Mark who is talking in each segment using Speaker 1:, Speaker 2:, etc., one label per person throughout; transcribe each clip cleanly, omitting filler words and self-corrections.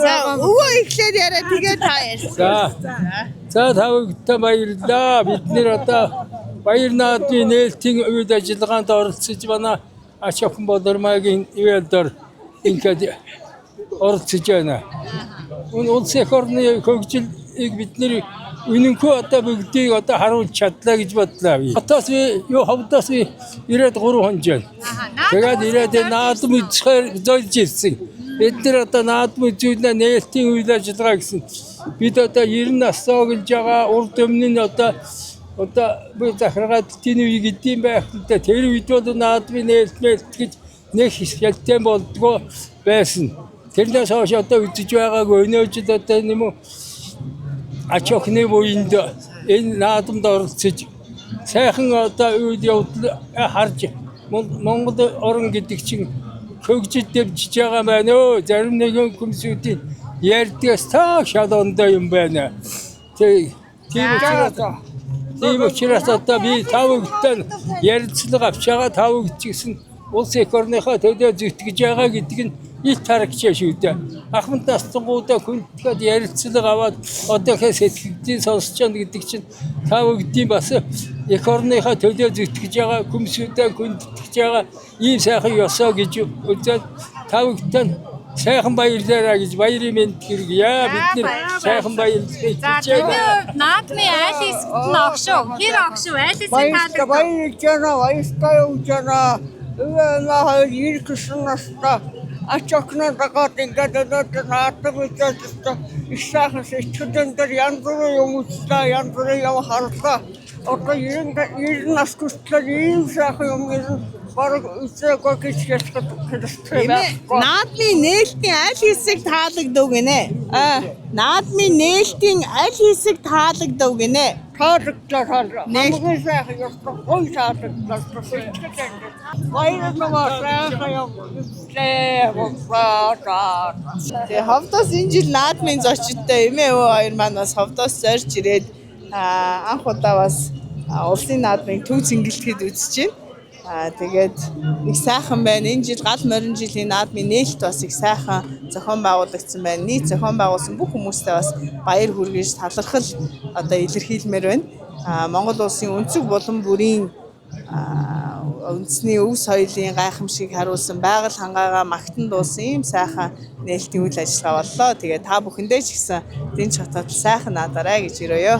Speaker 1: За, өвөө эхлээд яриа, тэгээ та ярьсан.
Speaker 2: За. За, та бүхэндээ баярлалаа. Бид нэр одоо баяр наадмын нээлтийн үйл ажиллагаанд оролцож, манай ач охин Болормаагийн ивэлдор ингээд оролцож байна. Энэ улс эх орны хөгжилийг бид нэр үнэнхүү одоо бүгдийг одоо харуулж чадлаа гэж бодлоо би. Хотоос би юу ховдоос би ирээд 3 хоног байна. Тэгээд ирээд наадам үзэхээр зольж ирсэн. Бид нар одоо наадам үзүүлнэ, нээлтийн үйл ажиллагаа гэсэн. Бид одоо 90 нас цоглож байгаа, урд өмнө нь одоо би захиргаад тийм үе гэдэм байх л да. Тэр үед бол наадмын нээлт мэлт гэж нэг ялтай болдгоо байсан. Тэрнээс хойш одоо үзэж байгааг өнөөжид одоо нэм үү ач охины буянд энэ наадамд оролцож, сайхан одоо үйл явдал харж, Монгол орн гэдэг чинь хөгжиж дэвжиж байгаа байна өө. Зарим нэгэн хүмүүсүүдийн ярьдгаас та шалондоо юм байна. Тэг тийм учраас тийм учраас одоо би та бүгдтэй ярилцлага авч байгаа, та бүгд ч гэсэн улс эх орныхоо төлөө зүтгэж байгаа гэдэг нь ил харагчаа шүү дээ. Ахмад настангуудаа хүндэтгэд ярилцлага аваад одоо хэ сэтгэгдийн сонсч байгаа гэдэг чинь та бүгдийн бас эх орныхоо төлөө зүтгэж байгаа хүмүүсүүдээ хүндэтгэж байгаа ийм сайхан ёсоо гэж үзээд та бүгдтэй сайхан баярлаарай гэж баярын мэнд хүргье. Бид нэр сайхан баярлалаа.
Speaker 3: За, таны хувьд наадмын аль хэсэгт нь огшов? Хэр огшов? Аль хэсэг
Speaker 4: Баяртай
Speaker 3: таалагдав?
Speaker 4: баярлж байна, баяртай явж байна. Өвөө эмээ хоёр 99 настай ач охиноо дагаад ингээд өнөөдөр наадам үзээд их сайхан сэтгэл өндөр, янз бүрийн юм үзлээ, янз бүрийн юм харлаа. Одоо 90 90 нас хүртлээр ийм сайхан юм ер нь бараг үзээгүй гэж хэлэх хэрэгтэй
Speaker 1: Эмээ,
Speaker 4: байхгүй.
Speaker 1: наадмын нээлтийн аль хэсэг таалагдав гинэ?
Speaker 4: Аа,
Speaker 1: Наадмын нээлтийн аль хэсэг таалагдав гинэ?
Speaker 4: Таалагдлаа, таалагдлаа.
Speaker 1: Нээлт.
Speaker 4: Хамгийн сайхан ёстой гоё таалагдлаа. Сэтгэл өндөр. Баярлалаа, сайхан юм үзлээ. Баа.
Speaker 1: Тэгээ ховдоос энэ жил наадмын зочидтой эмээ өвөө хоёр маань бас ховдоос зорж ирээд анх удаа бас улсын наадмыг төв цэнгэлдэхэд үзэж байна. Аа, тэгээд их сайхан байна. Энэ жил гал морин жилийн наадмын нээлт бас их сайхан зохион байгуулагдсан байна. Нийт зохион байгуулсан бүх хүмүүстээ бас баяр хүргэж, талархал одоо илэрхийлмээр байна. Аа, Монгол улсын өнцөг булан бүрийн үндэсний өв соёлын гайхамшиг харуулсан, байгаль хангаагаа магтан дуусан ийм сайхан нээлтийн үйл ажиллагаа боллоо. Тэгээ та бүхэндээ ч гэсэн Дэнч хотод сайхан наадаарай гэж өрөөё.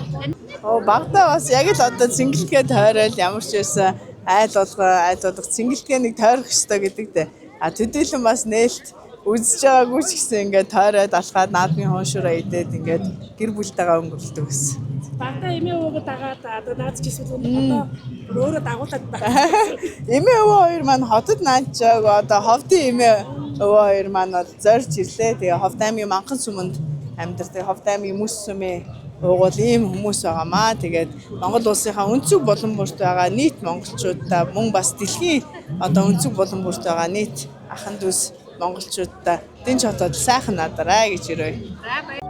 Speaker 1: Оо, багадаа бас яг л одоо цэнгэлтгээ тойрол ямар ч байсан айл болго айл болго цэнгэлтгээ нэг тойрох ёстой гэдэг дээ. А төдийлөн бас нээлт үзэж байгаагүй ч гэсэн ингээд тойроод алхаад, наадмын хоншураа идээд, ингээд гэр бүлтэйгээ өнгөрүүлдэг гэсэн.
Speaker 5: Багадаа эмээ өвөөгөө дагаад одоо наадч эсвэл одоо өөрөө дагуулад байна.
Speaker 1: Эмээ өвөө хоёр маань хотод наадж байгааг, одоо ховдын эмээ өвөө хоёр маань бол зорж ирлээ. Тэгээ Ховд аймгийн Манхан сүмэнд амьдардаг. Ховд аймгийн Мөс сүмийн уугуул ийм хүмүүс байгаамаа. Тэгээд Монгол улсынхаа өнцөг булан бүрт байгаа нийт монголчуудаа, мөн бас дэлхийн одоо өнцөг булан бүрт байгаа нийт ахан дүүс монголчуудаа Дэнч хотод сайхан наадаарай гэж өрөөе.
Speaker 3: За, баяр.